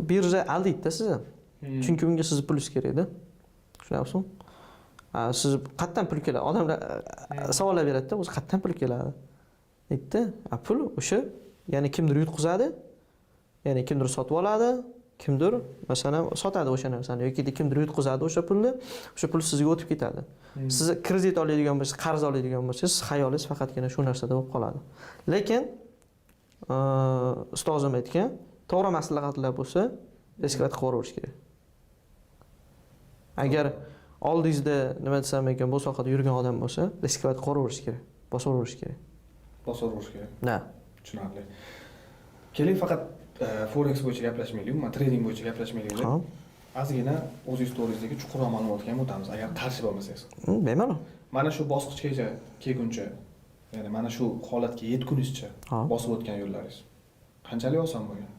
Birja aldaydi-da sizni. Chunki unga sizni pulingiz kerakda. Tushunyapsizmi? Siz qayerdan pul keladi? Odamlar savollar beradida, o'zi qayerdan pul keladi? Aytdi, pul o'sha, ya'ni kimdir yutqizadi, ya'ni kimdir sotib oladi, kimdir, masalan, sotadi o'sha narsani yoki kimdir yutqizadi o'sha pulni, o'sha pul sizga o'tib ketadi. Siz kredit oladigan bo'lsangiz, qarz oladigan bo'lsangiz, xayolingiz faqatgina shu narsada bo'lib qoladi. Lekin ustozim aytgan, to'g'ri maslahatlar bo'lsa, рисковать qilib kerak. Agar oldingizda, nima desam ekan, bu sohada yurgan odam bo'lsa, рисковать qilib kerak, bosaverish kerak. Bosaverish kerak. Да. Tushunarli. Keling, faqat forex bo'yicha gaplashmaylik, umuman trading bo'yicha gaplashmaylik. Hop. Ozgina o'zingiz to'g'ringizdagi chuqurroq ma'lumotga ham o'tamiz, agar qarshi bo'lmasangiz. Bemalol. Mana shu bosqichgacha kelguncha, ya'ni mana shu holatga yetgunizcha bosib o'tgan yo'llaringiz qanchalik oson bo'lgan?